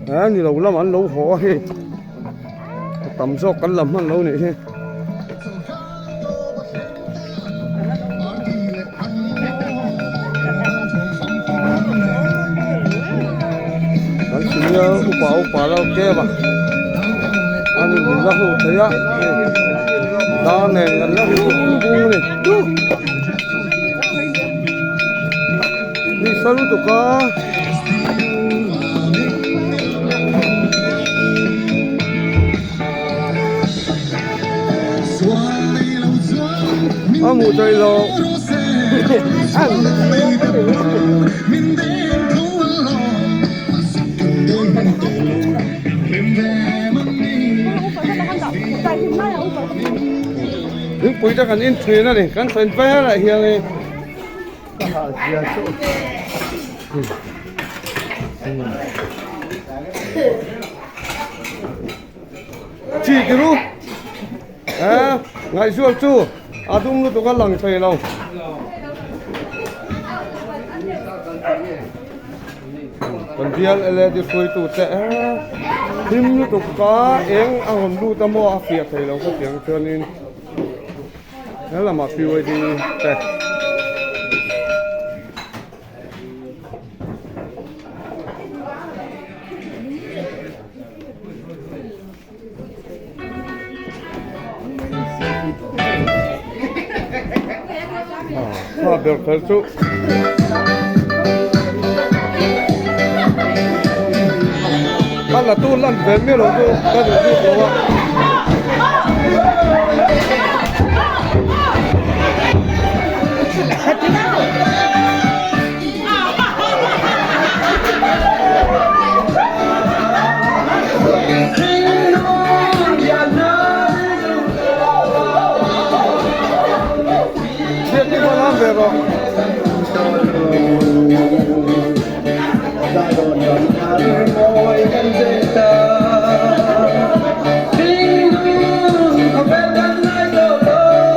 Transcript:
A ni lo lam an lo haw a hei a tam zawk kan la hman lo nih hi. Kan senior upa upa lo kep a an in la hmuh theih a hei dar nen kan la hmu bung a ni. Ni sa lutuk a. A hmuh theih loh. Thingpui te kan in thin a ni kan thlen velah hian Ka hah zia chu. Chi ti ru. Eh, ngaihzual chu a dum lutuk a lang thei lo. Kan bial LED hruaitu te eh hlim lutuk ka eng a rawn lut a maw a fiah thei lo ka tiang chuanin. He lamah PYD te Kha ber kher chu a la tu lan ve miah lo chu ka duh bik lo a. Biak i va lam ve rawh.